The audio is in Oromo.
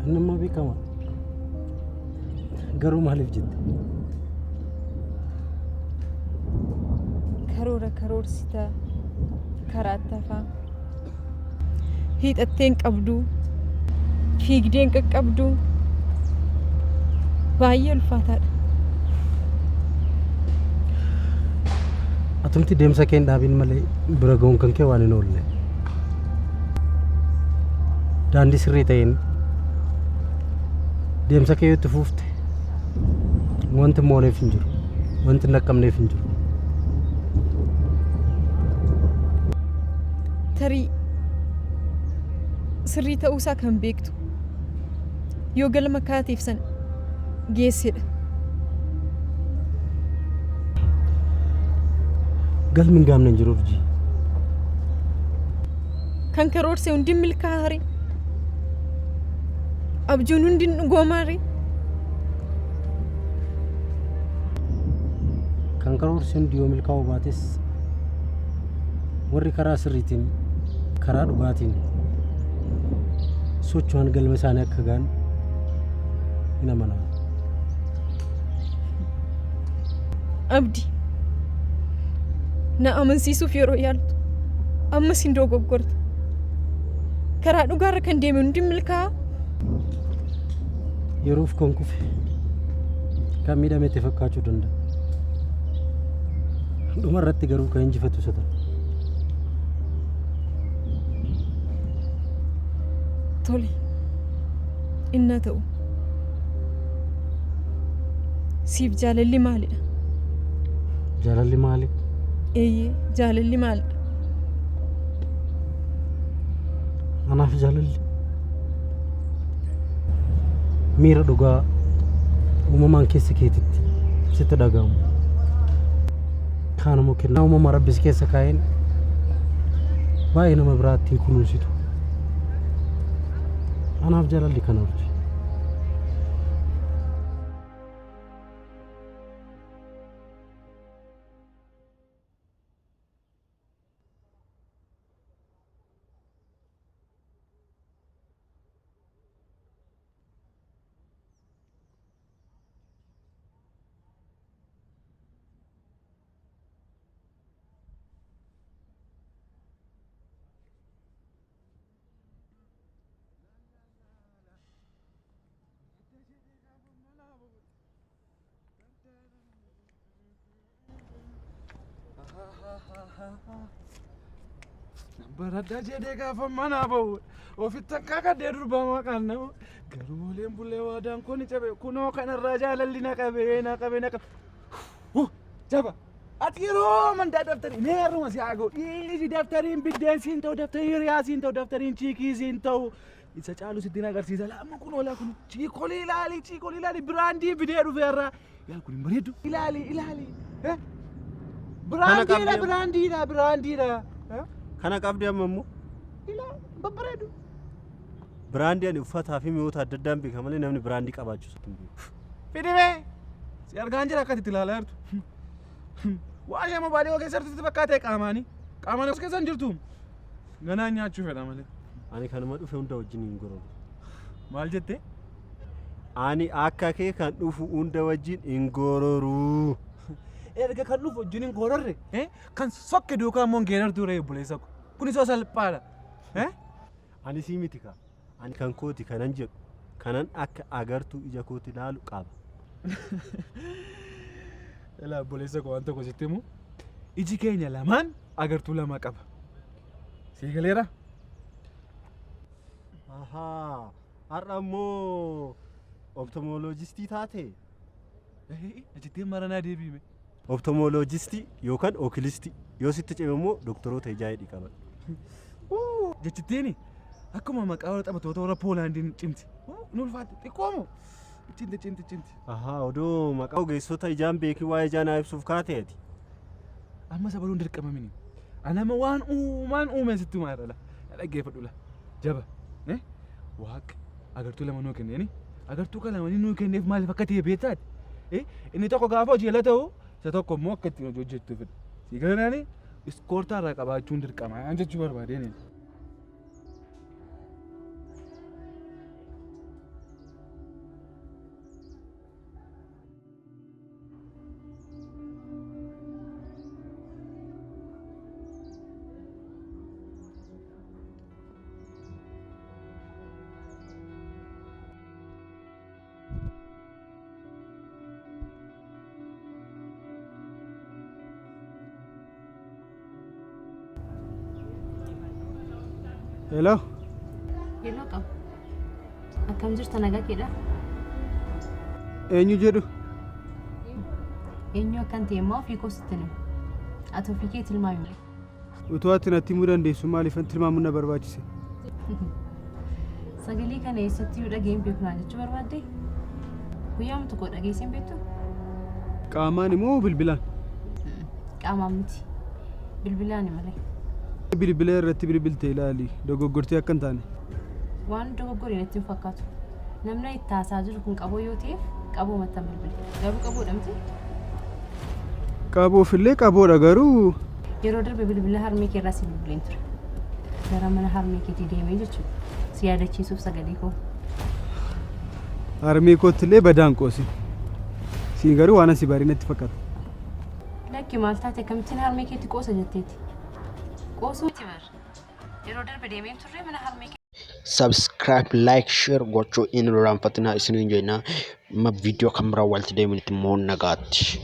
Inni immoo beekama. Garuu maaliif jette? Karoora karoorsitaa karaatti hafaa. Hiixattee hin qabdu. Fiigdee hin qaqqabdu. Baay'ee ulfaataadha. Atumti deemsa kee hin dhaabin malee bira ga'uun kan kee waan hin oolle. Daandii sirrii ta'een deemsa kee yoo itti fufte wanti mooneef hin jiru. Wanti hin dhaqqabneef hin jiru. Tarii sirrii ta'uusaa kan beektu yoo galma kaateef san geessedha. Galmi hin gaamne hin jiru urjii. Kan karoorse hundi milkaa'aa ree? Abjuun hundi hin dhugoomaa ree? Kan karoorse hundi yoo milkaa'uu baates warri karaa sirriitiin karaa dhugaatiin socho'an galma isaanii akka ga'an hin amana. Abdi, na amansiisuuf yeroo yaaltu ammas hin dogoggorta. Karaa dhugaarra kan deeme hundi milkaa'a. Yeroof kan kufe kan miidhame itti fakkaachuu danda'a. Dhuma irratti garuu kan injifatu isa ta'a. Tole. Innaa ta'u. Siif jaalalli maalidha? Jaalalli maali? Eeyyee, jaalalli maalidha? Anaaf jaalalli miira dhugaa uumamaan keessa keetitti sitti dhaga'amu. Kaan immoo kennaa uumamaa rabbi si keessa kaa'een baay'ee nama biraa ittiin kunuunsitu. Anaaf jaalalli kana urji. Baraddaa jedhee gaafa manaa bahu ofitti akka kaddee durbaa maqaan nama garuu oleen bulee waadaan kun cabe kunoo kanarraa jaalalli na qabee na qabee na qabe. Jaba ati yeroo mandaa daftarii mee har'uma si haa ga'u dhiisi daftariin biddeen siin ta'u daftariin riyaa siin ta'u daftariin chiikii siin ta'u isa caalu sitti hin agarsiisa laama kun olaa kun chiikolii ilaali chiikolii ilaali biraandii fidee dhufe har'a yaa kun hin bareedu ilaali ilaali biraandiidha biraandiidha biraandiidha Kana qabdi amma immoo ilaa babbareedu biraandii ani uffataa fi mi'oota adda addaan beeka malee namni biraandii qabaachuu isaatti hin beeku. Fidimee si argaan jira akkatti ilaalaa jirtu. Waa ishee mobaayilii keessa jirtu sitti fakkaatee qaamaanii. Qaamaan as keessa hin jirtu. Ganaa nyaachuu fedha malee. Ani kanuma dhufe hunda wajjin hin gororu. Maal jettee? Ani akka kee kan dhufu hunda wajjin hin gororu. Erga kan dhufu wajjin hin gororre kan sokke duukaa immoo hin geerartuu ree obboleessa ko. Kun isoo salphaadha. Ani sii miti kaa. Ani kan kooti kanan jedhu kanan akka agartuu ija kooti ilaalu qaba. Ilaa obboleessa koo waan tokko sitti himu. Iji keenya lamaan agartuu lama qaba. Sii galeera? Ahaa, har'a immoo optomooloojistii taate? Jettee maranaa deebiime. Optomooloojistii yookaan okilistii yoo sitti cime immoo doktoroota ijaa hidhii qabadhu. Jechittiin akkuma maqaa warra taphattoota warra Poolaandiin cimti. Nu ulfaatti xiqqoomu. Cimti cimti cimti. Ahaa, odoo maqaa ogeessota ijaan beekii waa'ee ijaa naa ibsuuf kaate ati. Amma sabaluun dirqama mini. Anama waan uumaan uumeen sitti himaa irra la. Dhaggeeffadhu la. Jaba. Waaq agartuu lama nuu kenneeni. Agartuu kan lamanii nuu kenneef maaliif akka ta'e beektaati? Inni tokko gaafa hojii ala ta'u isa tokko immoo akka ittiin hojii hojjettu fedha. Sii galanaani iskoortaa irraa qabaachuun dirqama jechuu barbaadeen. Hello. Hello qaba. Akkam jirta nagaa keedha? Eenyu jedhu? Eenyu akkan ta'e immoo ofii koo sitti hima. Ati ofii kee tilmaami malee. Utuu ati natti himuu dandeessu maaliifan tilmaamuun na barbaachise? Sagalee kana eessatti iyyuu dhaga'een beeku naan jechuu barbaadde? Guyyaama tokko dhageessee hin beektu? Qaamaan immoo bilbilaan? Qaamaan miti. Bilbilaani malee. Bilbila irratti bilbilte ilaali dogoggortee akka hin taane. Waan dogoggore natti hin fakkaatu. Namni ani itti haasa'aa jiru kun qaboo yoo ta'eef qaboomattan bilbile. Garuu qaboodha miti? Qaboofillee qaboodha garuu. Yeroo darbe bilbila harmee kee irraa si bilbileen ture. Gara mana harmee keetii deemee jechuudha. Si yaadachiisuuf sagalee koo. Harmee koottillee badaan qoosin. Siin garuu waan asi barii natti fakkaata. Lakki maal taate akkamittiin harmee keetti qoosa jetteeti. Qoosuu miti bar. Yeroo darbe deemeen turre mana harmee kee. Subscribe, like, share gochuu hin irraanfatinaa isiniin jenna. Amma viidiyoo kan biraa walitti deebinutti immoo nagaatti.